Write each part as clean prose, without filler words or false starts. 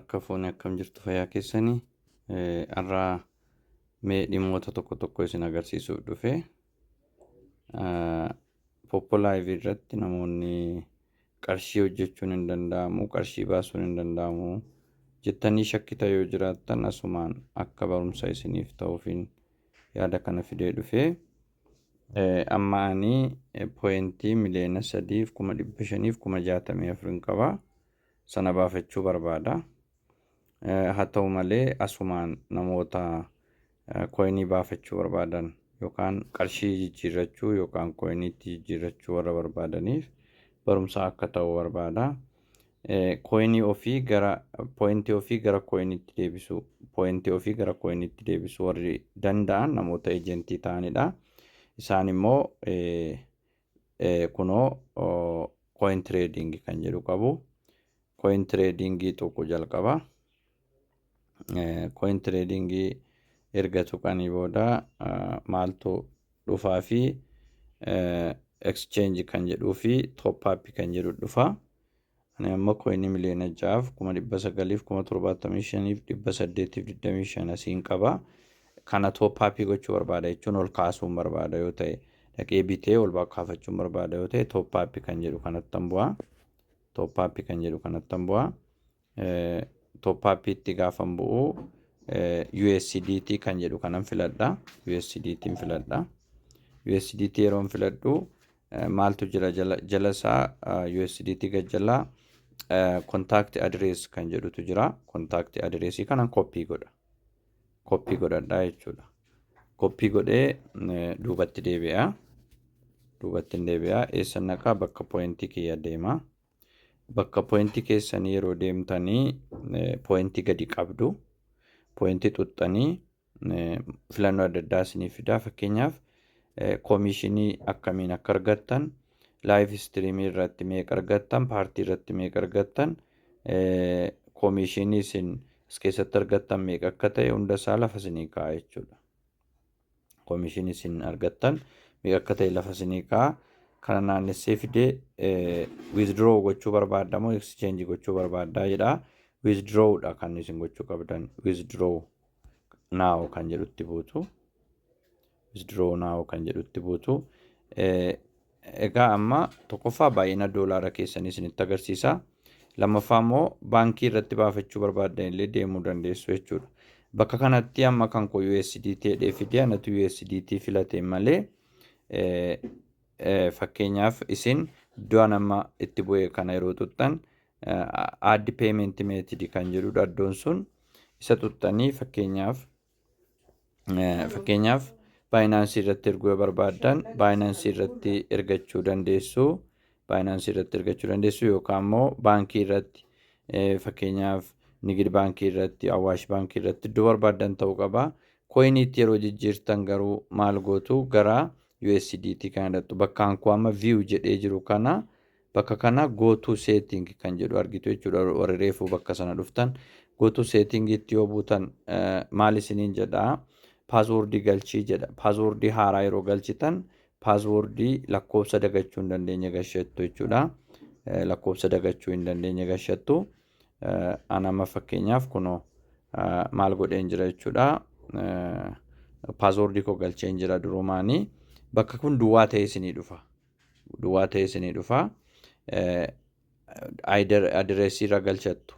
Harka fuune, akkam jirtu? Fayyaa keessanii? Har'aa mee dhimmoota tokko tokko isin agarsiisuuf dhufe. Poppo Live irratti namoonni qarshii hojjechuun hin danda'amu, qarshii baasuun hin danda'amu jettanii shakkita yoo jiraattan, asumaan akka barumsa isiniif ta'uufin yaada kana fidee dhufe. Amma ani pointii 3,564,000 qaba. Sana baafachuu barbaada. Haa ta'u malee, asumaan namoota coinii baafachuu barbaadan yookaan qarshii jijjiirrachuu yookaan coiniitti jijjiirrachuu warra barbaadaniif barumsa akka ta'u barbaada. Coinii ofii gara pointii ofii gara coiniitti deebisuu, pointii ofii gara coiniitti deebisuu warri danda'an namoota agentii ta'anidha. Isaan immoo kunoo coin trading kan jedhu qabu. Coin tradingii tuqu jalqaba. Coin tradingii erga tuqanii booda maaltu dhufaa fi exchange kan jedhuu fi top up kan jedhu dhufa. Ani amma coinii 6,975,825 asiin qaba. Kana top up gochuu barbaada jechuun ol kaasuun barbaada yoo ta'e, dhaqee bitee ol kaafachuun barbaada yoo ta'e, top up kan jedhu kanattan bu'a. Top up kan jedhu kanattan bu'a. Top upitti gaafan bu'u USDT kan jedhu kanan filadha. USDT filadha. USDT yeroon filadhu maaltu jira? Jala isaa USDT gajjalaa contact address kan jedhutu jira. Contact addressii kanan copy godha. Copy godhadhaa jechuudha. Copy godhee duubatti deebi'a. Duubatti deebi'a. Eessa naqaa? Bakka pointii kiyya deema. Bakka pointii keessanii yeroo deemtanii pointii gadi qabdu. Pointii xuxxanii filannoo adda addaa isinii fida. Fakkeenyaaf, commissionii akkamiin akka argattan, live streamii irratti meeqa argattan, party irratti meeqa argattan, commissionii isin as keessatti argattan meeqa akka ta'e hunda isaa lafa isinii kaa'a jechuudha. Commissionii isin argattan meeqa akka ta'e lafa isinii kaa'a. Kana naannessee fidee withdraw gochuu barbaadda moo exchange gochuu barbaaddaa jedha. Withdrawdha kan isin gochuu qabdan. Withdraw now kan jedhutti buutu. Withdraw now kan jedhutti buutu. Egaa amma tokkoffaa baay'ina doolaara keessanii isinitti agarsiisa. Lammaffaa immoo baankii irratti baafachuu barbaaddan illee deemuu dandeessu jechuudha. Bakka kanatti amma kan koo USDT jedhee fidee, anatu USDT filate malee, fakkeenyaaf isin iddoo an amma itti bu'e kana yeroo xuxxan, add payment method kan jedhudha iddoon sun. Isa xuxxanii fakkeenyaaf Binance irratti erguu yoo barbaaddan Binance irratti ergachuu dandeessu. Binance irratti ergachuu dandeessu yookaan immoo baankii irratti, fakkeenyaaf Nigid Baankii irratti, Awaash Baankii irratti, iddoo barbaaddan ta'uu qaba. Coiniitti yeroo jijjiirtan garuu maal gootu? Gara USDT kana hidhattu. Bakka koo amma view jedhee jiru kana, bakka kana go to setting kan jedhu argitu jechuudha. Warri reefuu bakka sana dhuftan, go to settingitti yoo buutan maal isiniin jedhaa? Passwordii galchii jedha. Passwordii haaraa yeroo galchitan passwordii lakkoofsa dagachuu hin dandeenye gashattu jechuudha. Lakkoofsa dagachuu hin dandeenye gashattu. An amma fakkeenyaaf kunoo maal godheen jira jechuudha. Passwordii koo galcheen jira durumaanii. Bakka kun duwwaa ta'ee isinii dhufa. Duwwaa ta'ee isinii dhufa. Addressii irra galchattu.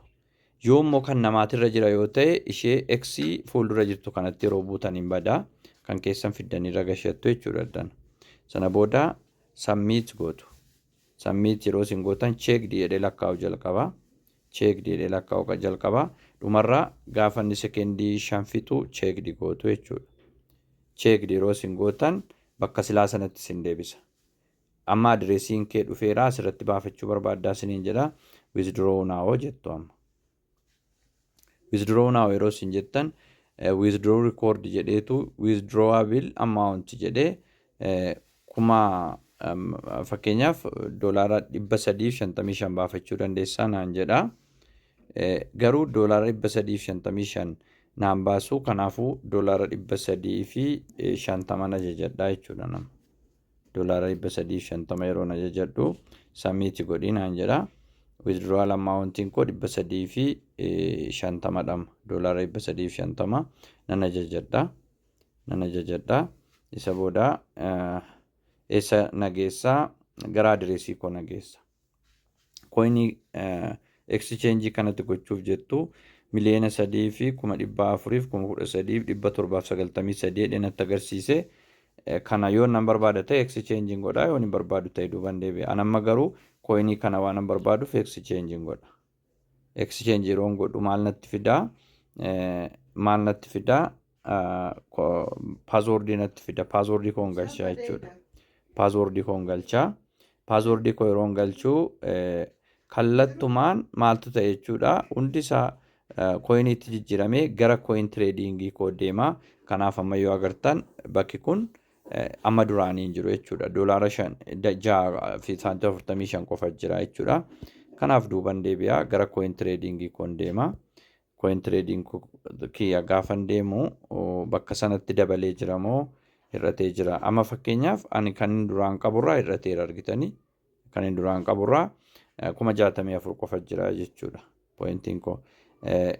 Yoo immoo kan namaatirra jira yoo ta'e, ishee X fuuldura jirtu kanatti yeroo buutan hin badaa. Kan keessan fiddanii irra gashattu jechuudha addana. Sana booda submit gootu. Submit yeroo isin gootan checked jedhee lakkaa'u jalqaba. Checked jedhee lakkaa'u jalqaba. Dhumarraa gaafa inni sekendii 5 fixu checked gootu jechuudha. Checked yeroo isin gootan bakka silaa sanatti isin deebisa. Amma addressiin kee dhufeera, asirratti baafachuu barbaaddaa isiniin jedha. Withdraw now jettu amma. Withdraw now yeroo isin jettan, withdraw record jedheetu withdrawable amount jedhee kuma fakkeenyaaf doolaara 355 baafachuu dandeessaa naan jedha. Garuu doolaara 355 naan baasu, kanaafuu doolaara 350 ajajadhaa jechuudha nama. Doolaara 350 yeroo ajajadhu submit godhii naan jedha. Withdrawal amountiin koo 350dha. Doolaara 350 nan ajajadha. Nan ajajadha. Isa booda eessa nageessaa? Gara adireesii koo nageessa. Coinii exchange kanatti gochuuf jettu 3,413,793 jedhee natti agarsiise. Kana yoo nan barbaada ta'e exchange godha, yoo hin barbaadu ta'e duuban deebi'a. An amma garuu coinii kana waan nan barbaaduuf exchange godha. Exchange yeroon godhu maal natti fidaa? Maal natti fidaa? Passwordii natti fida. Passwordii koon galchaa jechuudha. Passwordii koon galchaa. Passwordii koo yeroon galchuu kallattumaan maaltu ta'e jechuudha? Hundi isaa coiniitti jijjiiramee gara coin tradingii koo deema. Kanaaf amma yoo agartan bakki kun amma duraanii hin jiru jechuudha. Doolaara 5 6 fi saantii 45 qofa jira jechuudha. Kanaaf duuban deebi'a, gara coin tradingii koon deema. Coin trading kiyya gaafan deemu bakka sanatti dabalee jira moo hir'atee jira? Amma fakkeenyaaf ani kan duraan qaburraa hir'ateera, argitanii, kan inni duraan qaburraa 64,000 qofa jira jechuudha. Pointiin koo.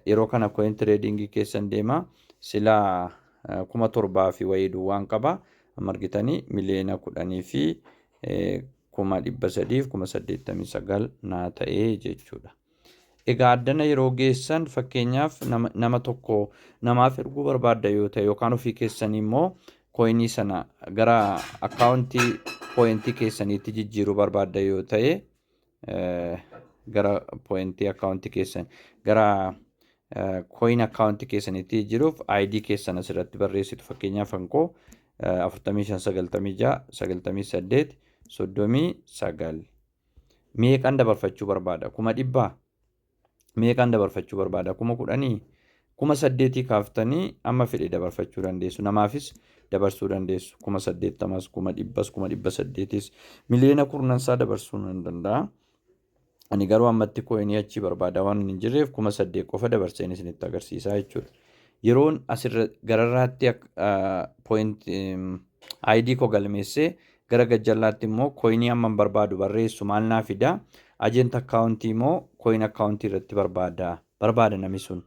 Yeroo kana coin tradingii keessan deema, silaa 7,000 fi wayii duwwaan qaba. Amma argitanii 10,389,000 naa ta'ee jechuudha. Egaa addana yeroo geessan, fakkeenyaaf nama tokko namaaf erguu barbaadda yoo ta'e, yookaan ofii keessanii immoo coinii sana gara akkaawuntii pointii keessaniitti jijjiiruu barbaadda yoo ta'e, gara pointii akkaawuntii keessan, gara coin akkaawuntii keessaniitti jijjiiruuf ID keessan asirratti barreessitu. Fakkeenyaaf kan koo 45 96 98 39. Meeqan dabarfachuu barbaada? 100,000 meeqan dabarfachuu barbaada? 10,000, 8,000 kaaftanii amma fedhe dabarfachuu dandeessu. Namaafis dabarsuu dandeessu. 80,000s, 100,000s, 800,000s, miliyoona kurnansaa dabarsuu nan danda'a. Ani garuu ammatti coinii achii barbaada waan hin jirreef 8,000 qofa dabarseen isinitti agarsiisaa jechuudha. Yeroon asirra gararraatti point ID koo galmeessee gara gajjallaatti immoo coinii amma barbaadu barreessu maal naa fida? Agent akkaawuntii immoo coin akkaawuntii irratti barbaada namni sun.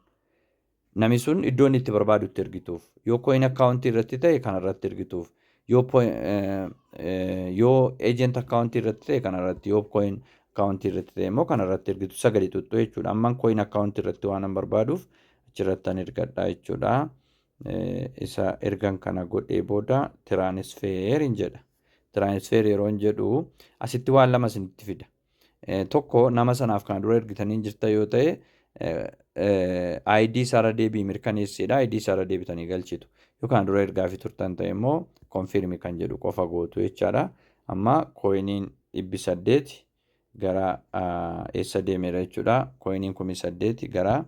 Namni sun iddoo inni itti barbaadutti ergituuf. Yoo coin akkaawuntii irratti ta'e kanarratti ergituuf. Yoo agent akkaawuntii irratti ta'e kanarratti, yoo coin akkaawuntii irratti ta'e immoo kanarratti ergitu, sagali tuttu jechuudha. Amman coin akkaawuntii irratti waan an barbaaduuf achirratti an ergadha jechuudha. Isa ergan kana godhee booda transfer hin jedha. Transfer yeroo hin jedhu asitti waan lama isinitti fida. Tokko, nama sanaaf kana dura ergitanii jirta yoo ta'e, ID isaarra deebii mirkaneessedha. ID isaarra deebitanii galchitu. Yoo kana dura ergaafii turtan ta'e immoo confirm kan jedhu qofa gootu jechaadha. Amma coiniin 800 gara eessa deemeera jechuudha? Coiniin 8,000 gara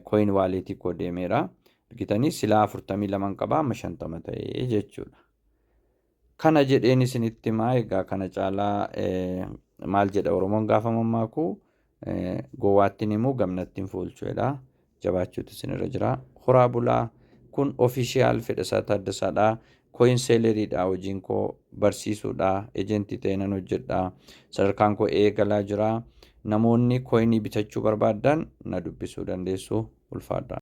coin walletii koo deemeera. Argitanii, silaa 42 qaba, amma 50 ta'ee jechuudha. Kana jedheen isinitti himaa. Egaa kana caalaa maal jedha Oromoon gaafa mammaaku? Gowwaattiin himuu gamnatti hin fuulchuudha. Jabaachuutu isinirra jira. Horaa bulaa. Kun official Fedhasaa Taaddasaadha. Coin selleriidha, hojiin koo barsiisuudha. Agentii ta'ee nan hojjedha. Sadarkaan koo eegalaa jira. Namoonni coinii bitachuu barbaaddan na dubbisuu dandeessu. Ulfaadha.